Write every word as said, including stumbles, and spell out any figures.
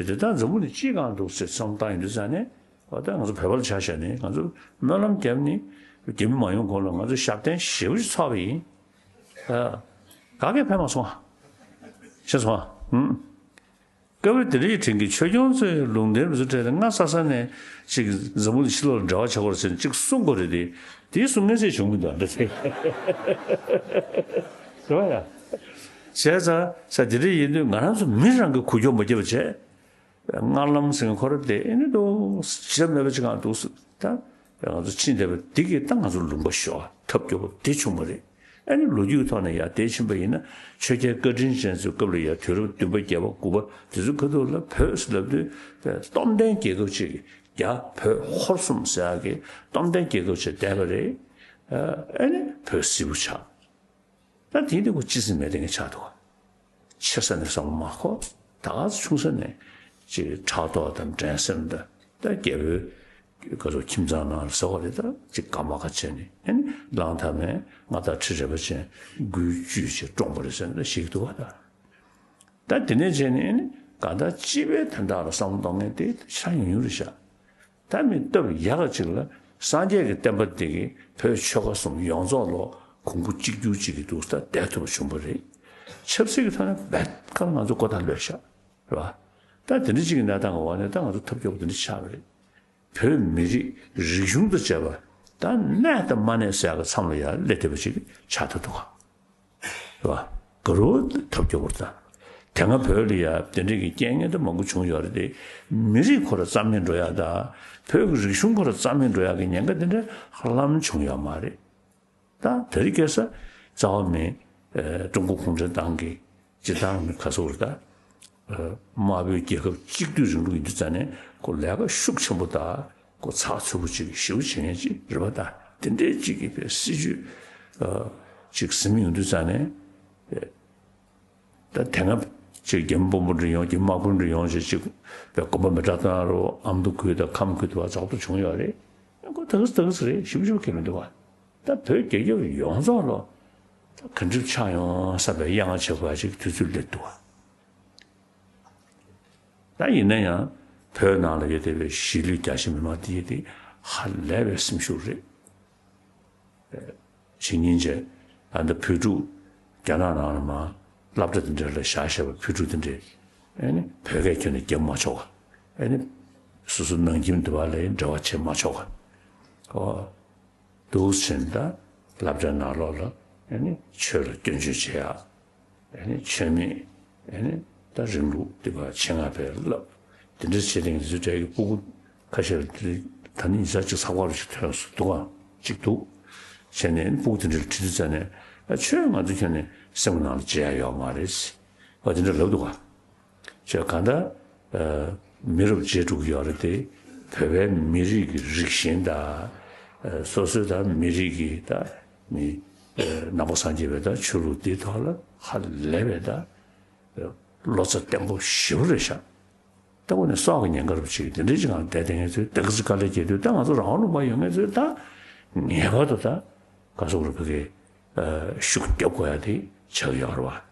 དེ་ལྟར་འཛམ་བུ་གླིང་སྤྱིའི་སྒང་འདུག་ཟེར་བསམ་བཏང་ཡོང་དུས་ཙང་ནས། འོ་ད་ང་ཚོ་བོད་པ་ལ་ཆ་བཞག་ནས་ང་ཚོ་སྨོན་ལམ་བརྒྱབ་ནས་རྒྱ་མི་མ་ཡོང་གོང་ལ་ང་ཚོ་ཞབས་བརྟན་ཞེ་པོ་ཅིག་ཚོགས་པ་ཡིན། ཨ། ག་གེ་ཕན་མ་སོང་ཨ། ཤེས་སོང་ཨ། ཨུམ། སྐབས་རེ་དེ་འདྲའི་དྲིན་གྱིས་ཆོས་སྐྱོང་ཚོས་ལུང་བསྟན་མི་ཚོ་གྲས་ལ་སྔ་ས་ས་ནས་ཅིག་འཛམ་བུ་གླིང་ཕྱི་ལོགས་ལ་འབྲེལ་བ་བྱ་དགོས་རེད་ཟེར་ནས་ཅིག་གསུང་དགོས་རེད་དེ། དེའི་གསུང་མཁན་ཚོས་བྱུང་མི་འདུག་འདྲ་ཚེ། རེད་བ་ཡ། བྱས་ཙང་ས་དེ་འདྲ་ཡིན་དུས་ང་རང་ཚོ་མི་རང་གི་འགུལ་སྐྱོད་མ་བརྒྱབ་པ་བྱས། སྔར་ལམ་ཟེར་མཁན་ཁོ་ར་དེ་ཨེ་ནི་འདུག་ཞེ་དྲག་མེད་པ་ཅིག་གང་འདུག་ཟེར། ད་ང་ཚོ་ཕྱིན་བསྡད་པ་འདི་གིས་ད་ང་ཚོ་ལུང་པ་ཤོར་བ་ཐབས་སྐྱོ་པོ་དེ་བྱུང་བ་རེད། ཨ་ནི་ལོ་རྒྱུས་ཐོག་ནས་ཡར་དེ་ཕྱིན་པ་ཡིན་ན། ཆོས་རྒྱལ་བཀའ་དྲིན་ཅན་ཚོའི་སྐབས་ལ་ཡར་དུས་རབས་བདུན་པ་བརྒྱད་པ་དགུ་པ་དེ་ཚོའི་ཁ་ཐུག་ལ་བོད་ཟེར་ལབ་དུས་སྟོབས་ལྡན་རྒྱལ་ཁབ་ཅིག་རྒྱ་བོད་ཧོར་གསུམ་ཟེར་ཡག་གི་སྟོབས་ལྡན་རྒྱལ་ཁབ་ཅིག་བསྡད་པ་རེད། ཨ་ནི་བོད་སིལ་བུ་ཆགས། ད་དེ་འདི་ཁོ་སྤྱི་སེམས་མེད་དེ་ངས་ཆགས་འདུག་ཆེ་ས་ནས་བསམ་བློ་མ་འཁོར། ད་ག་ཚོད་ཆུང་ས་ནས་ཅིག་ཕྲག་དོག་དང་འགྲན་སེམས་དང་ད་རྒྱལ་པོའི་ག་ཚོད་ཁྱིམ་ཚང་ནང་ལ་ཟ་བ་རེད། ད་ཅིག་ག་མ་ག་བྱས་ནས་ཨ་ནི་གླང་དར་མས་མངའ་བདག་ཁྲི་རལ་པ་ཅན་སྒུལ་བཅུས་ཅིག་བཀྲོངས་པ་རེད་ཟེར་ནས་ཞིག་འདུག་བ། ད་ད་དེ་ནས་བྱས་ནས་ཨ་ནི་གང་ལྟར་སྤྱི་པའི་དོན་དག་ལ་བསམ་བློ་གཏོང་མཁན་དེ་ཆགས་ཡོང་ཡོང་རེད་ཤག་ད་མི་སྟབས་ཡག་ག་ཅིག་ལ་སངས་རྒྱས་ཀྱི་བསྟན་པ་འདི་གིས་བོད་ཆོལ་ཁ་གསུམ་ཡོངས་རྫོགས་ལོ་གོང་བུ་གཅིག་གྱུར་ཅིག་གི་འདུག་ས་བསྡད་ཐུབ་པ་བྱུང་བ་རེད། ཆབ་སྲིད་ཀྱི་ཐོག་ནས་རྦད་ཁ་ང་ཚོ་ཀོ་ཐག་ལོས་ཤག་རེད་བ། ད་དེ་འདྲ་ཅིག་གི་གནས་སྟངས་ཀྱི་འོག་ནས་ད་ང་ཚོ་ཐབས་སྐྱོ་པོ་དེ་འདྲ་ཆགས་པ་རེད། བོད་མི་རིགས་རིག་གཞུང་དང་བཅས་པ་ད་གནས་དང་མ་གནས་ཟེར་ཡག་གི་མཚམས་ལ་ཡར་སླེབས་བསྡད་པ་ཅིག་ཆགས་ཐུབ་འདུག་ག་རེད་བ། དགའ་རབ་ཐབས་སྐྱོ་པོ་རེད་ད། དེ་སྔ་བོད་ལ་ཡ་དེ་འདྲའི་གི་རྐྱེན་ངན་དེ་མང་པོ་བྱུང་ཡོད་རེད་དེ། མི་རིགས་ཁོ་ར་རྩ་མེད་འགྲོ་ཡ་ད། བོད་ཀྱི་རིག་གཞུང་ཁོ་ར་རྩ་མེད་འགྲོ་ཡ་གི་ཉེན་ཁ་དེ་འདྲ་ཧ་ལམ་བྱུང་ཡོད་མ་རེད། ད་དེ་རིང་ཁ་སང་རྩ་བ་མེད། ཨ་ཀྲུང་གོ་གུང་ཁྲན་ཏང་གི་སྤྱི་བཏང་མི་ག་ཚོད་རེད་ད། ཨ་དམར་པོའི་རྒྱལ་ཁབ་གཅིག་སྡུད་རིང་ལུགས་ཡིན་དུས་ཙང་ནས་ཁོ་ལས་ཀ་ཤུགས་ཆེན་པོ་ད། ཁོ་ཚགས་ཚུད་པོ་ཅིག་ཞེ་པོ་བྱེད་མཁན་ཅིག་རེད་པ། ད་དེ་འདྲའི་ཅིག་གི་བའི་སྲིད་ཇུས་ཨ་ཅིག་ཟིན་ཡོང་དུས་ཙང་ནས་ཨེ་ད་དེ་སྔ་ཅིག་རྒྱ་མི་དཔོན་པོ་འདྲ་ཡོང་། རྒྱ་མི་དམག་དཔོན་འདྲ་ཡོང་ཅིག་ཅིག་བའི་དགོན་པ་མེ་སྲེག་བཏང་རོགས། ཨ་མདོ་ཁུལ་དང་ཁམས་ཁུལ་དུ་བ་ཛག་ཏུ་བྱུང་ཡོད་རེད། ཁོ་ད་ག་ཟེ་ད་ག་ཟེ་རེད། ཞེ་པོ་ཞེ་པོ་གལ་མི་འདུག་བ། ད་བོད་རྒྱལ་ཁབ་ཡོངས་རྫོགས་ལོ་ད་ག་འགྲིག་ཆགས་ཡོང་བསམ་པའི་གཡང་ཆེ་བ་ཅིག་དུས་ཚོད་སླེབས་འདུག་བ། ད་ཡིན་ན་ཡང་བོད་ནང་ལ་ཡོད་བསྡད་པའི་གཞིས་ལུས་རྒྱ་ཆེ་མི་མང་དེ་དེ་ཧ་ལས་པའི་སེམས་ཤུགས་རེད། ཕྱི་ཉིན་བྱས་ཨ་ནི་བོད་ཕྲུག་རྒྱ་ནག་ནང་ལ་མར་སློབ་གྲྭ་དེ་འདྲ་ལ་བཞག་བཞག་པའི་བོད་ཕྲུག་དེ་འདྲས་ཨ་ནི་བོད་སྐད་ཁྱོན་ནས་རྒྱབ་མ་ཆོག་ག་ཨ་ནི་སོ་སོ་ནང་ཁྱིམ་དེ་བ་ལ་འབྲེལ་བ་བྱེད་མ་ཆོག་ག་འདུག་ཕྱིན་ད་སློབ་གྲྭའི་ནང་ལོགས་ལ་ཨ་ནི་ཆོས་ལ་སྐྱོན་བརྗོད་བྱེད་ཡག་ཨ་ནི་ཆོས་མེད་ཨ་ནི་ད་རིང་ལུགས་འདི་བ་ཆེད་མངགས་པའི་བསླབ་དེ་འདྲ་བྱེད་དེང་དེ་ཚོའི་གྲས་ཀྱི་སྤུ་གུ་ཁ་ཤས་ལ་དེ་ད་ནི་ཉི་ཤར་གཅིག་ཚགས་པར་ཞིག་ཐོན་སོང་འདུག་ཨང་གཅིག་འདུག་བྱས་ནས་ཨ་ནི་སྤུ་གུ་དེ་འདྲ་ལ་དྲིས་དུས་ཙ་ནས་ཨ་ཆོས་ང་ཚོ་ཁྱོན་ནས་སེམས་ནང་ལ་བརྗེད་ཡག་ཡོད་མ་རེད་ཟེར་བ་དེ་འདྲ་ལབ་འདུག་ཨང་། ཅེས་གང་ལྟར། ཨ་མི་རབས་བརྗེ་འགྲོ་གི་ཡོད་རེད་དེ། བོད་པའི་མི་རིགས་ཀྱི་རིགས་ཞེན་དང་། ཨ་སོ་སོའི་ད་མི་རིགས་ཀྱི་ད་མི་ཨ་ནང་པ་སངས་རྒྱས་པའི་ད་ཆོས་ལུགས་འདིའི་ཐོག་ལ་ཧ་ལས་པའི་ད་བློ་རྩ་བརྟན་པོ་ཞེ་པོ་རེད་ཤག་ད་ཁོ་ནས་སྲོག་གི་ཉེན་ཁ་རུ་ཅིག་དེ་འདྲའི་ཅིག་ངང་བསྡད་དེ་ངེད་ཚོས་ད་ག་ཚོད་དཀའ་ལས་བརྒྱབ་དུས་ད་ང་ཚོ་རང་དབང་ལུང་པ་ཡོད་མཁན་ཚོས་ད་ངེས་པར་དུ་ད་ག་ཚོད་རུ་ཕ་གི་ཨ་ཤུགས་རྒྱབ་དགོས་ཡ་དེ་ཆགས་ཀྱི་ཡོད་རེད་བ།